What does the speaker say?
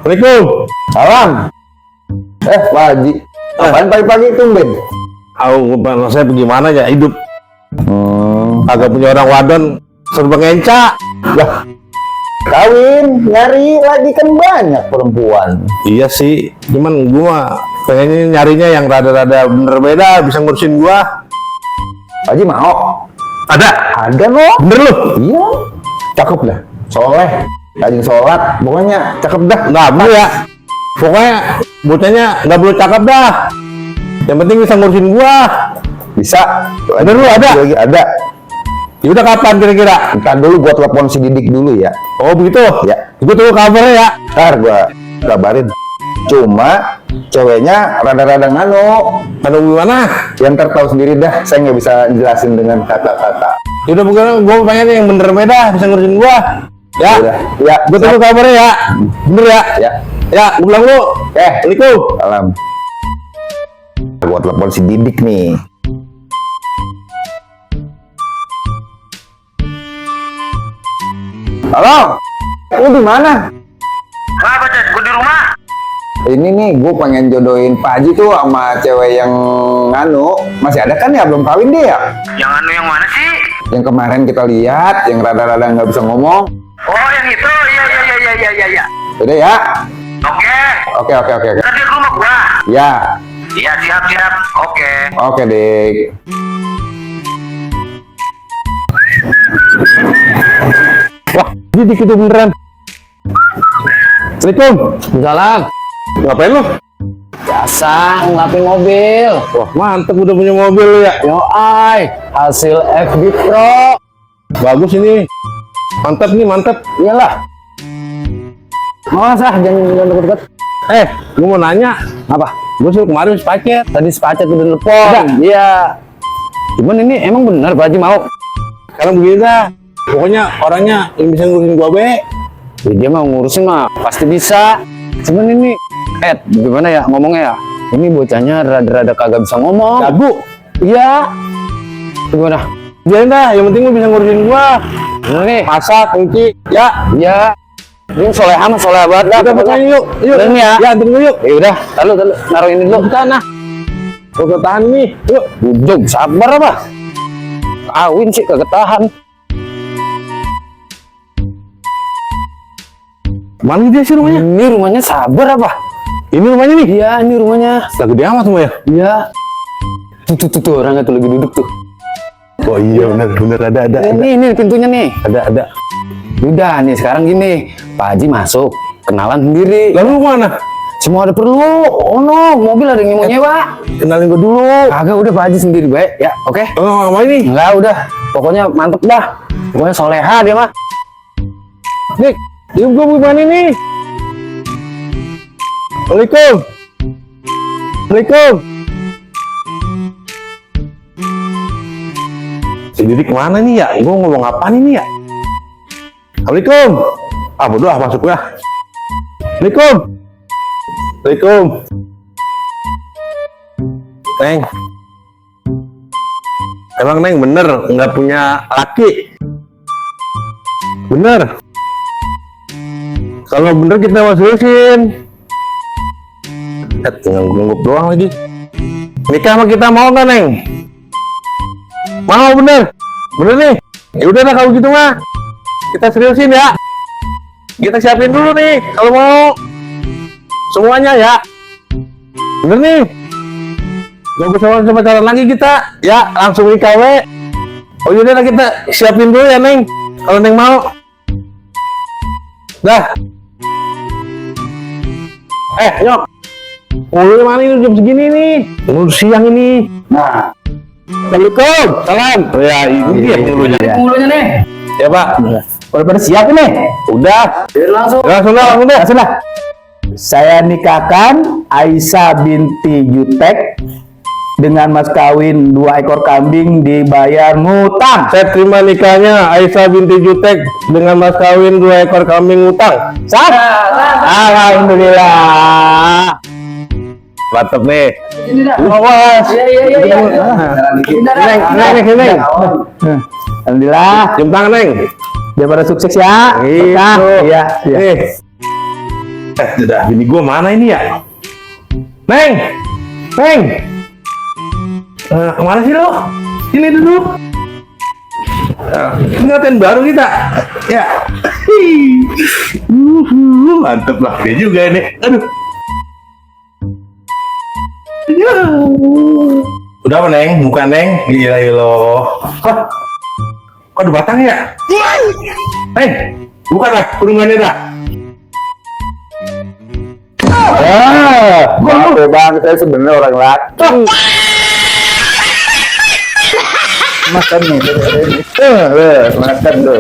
Assalamualaikum. Salam. Pak Haji, apaan pagi-pagi tumben? Saya bagaimana ya hidup? Agak punya orang wadon serba ngenca. Lah, kawin, nyari lagi kan banyak perempuan. Iya sih, cuman gua pengennya nyarinya yang rada-rada bener beda, bisa ngurusin gua. Pak Haji mau? Ada? Ada loh. Bener lu? Iya, cakep dah. Soleh, rajin sholat, pokoknya cakep dah. Nggak perlu ya. Pokoknya bocahnya nggak perlu cakep dah. Yang penting bisa ngurusin gua. Bisa. Bener lu ada? Lagi ada. Ya udah kapan kira-kira? Ntar dulu gua telepon si Didik dulu ya. Oh begitu? Ya. Gua tunggu kabarnya ya. Ntar gua kabarin. Cuma ceweknya rada-rada ngano. Aduh gimana? Yang ntar tahu sendiri dah. Saya nggak bisa jelasin dengan kata-kata. Ya udah pokoknya gua pengen yang bener beda, bisa ngurusin gua. Ya. Udah. Ya. Gua tunggu kabarnya ya. Bener ya? Ya. Ya, gua bilang lu. Assalamualaikum. Salam. Gua telepon si Didik nih. Halo. Lu di mana? Apa Cez? Gue di rumah. Ini nih, gue pengen jodohin Pak Haji tuh sama cewek yang nganu. Masih ada kan ya? Belum kawin dia ya? Yang anu yang mana sih? Yang kemarin kita lihat, yang rada-rada nggak bisa ngomong. Oh yang itu, iya. Udah ya? Oke. Oke. Tadi ke rumah gua. Ya. Iya siap. Oke. Oke, Dik. Wah, Didik itu beneran. Assalamualaikum. Salam. Ngapain lu? Biasa ngelapin mobil. Wah, mantep udah punya mobil lu ya. Yoi, hasil FB Pro. Bagus ini. Mantap nih, mantap. Iyalah. Masa jangan deket-deket. Gua mau nanya. Apa? Gua suruh kemarin paket. Tadi sepacet udah telepon. Iya. Cuman ini emang bener Pak Haji mau. Sekarang begini dah. Pokoknya orangnya yang bisa ngurusin gua be. Ya, dia mau ngurusin mah pasti bisa. Cuman ini, gimana ya ngomongnya ya? Ini bocahnya rada-rada kagak bisa ngomong. Jago. Iya. Gimana? Biarin dah, yang penting lu bisa ngurusin gua. Gimana nih? Masak, kunci. Ya. Iya. Ini soleh banget dah. Udah pokoknya yuk. Bener nih ya? Ya, anterin gua yuk. Ya udah, taruh naruh ini dulu. Tanah. Gua tahan nih. Yuk. Bujung, sabar apa? Kawin sih kagak tahan. Mana dia sih rumahnya? Ini rumahnya sabar apa? Ini rumahnya nih. Iya, ini rumahnya. Lah gede amat semua ya? Iya. Tuh orangnya tuh lagi duduk tuh. Oh iya bener ada. Ini pintunya nih. Ada. Udah nih sekarang gini, Pak Haji masuk, kenalan sendiri. Lalu lu mana? Semua ada perlu. Oh no, mobil ada yang mau nyewa. Kenalin gua dulu. Kagak, udah Pak Haji sendiri baik. Ya, oke. Oh, apa ini? Enggak, udah. Pokoknya mantep dah. Pokoknya soleha dia mah. Dik, diam gua gimana nih? Assalamualaikum. Si Didik kemana nih ya? Gua ngomong apa nih ya? Assalamualaikum. Bodoh masuk ya. Assalamualaikum. Neng. Emang Neng bener nggak punya laki? Bener. Kalau bener kita mau seriusin. Tinggal nunggu doang lagi. Nikah sama kita mau nggak Neng? Mau bener nih. Ya udah lah kalau gitu mah. Kita seriusin ya. Kita siapin dulu nih kalau mau. Semuanya ya. Bener nih. Gak usah pacaran lagi kita. Ya langsung nikah we. Oh yaudah lah kita siapin dulu ya Neng. Kalau Neng mau. Dah. Nyok. Ngulur mana ini jam segini nih? Ngulur siang ini. Nah, Assalamualaikum. Salam. Oh ya ini dia ngulurnya. Mulunya nih. Ya Pak. udah pada siap nih? Udah. Langsung. Langsung dah. Saya nikahkan Aisyah binti Jutek dengan mas kawin 2 ekor kambing dibayar ngutang. Saya terima nikahnya Aisyah binti Jutek dengan mas kawin 2 ekor kambing utang. Sah? Alhamdulillah. Mantap nih. Awas. Iya. Neng. Alhamdulillah. Cium tangan Neng. Biar pada sukses ya. Gitu. Iya. Nih. Udah, bini gua mana ini ya? Neng! Neng! Kemana sih lo? Sini dulu. Ngatain baru kita. Ya. Mantep lah dia juga ini. Aduh. Ya. Udah apa Neng? Bukan Neng? Gila lo. Hah? Kok ada batang ya? Neng, bukan lah kurungannya dah. Maaf ya bang, saya sebenarnya orang laki. Makan nih, makan tuh.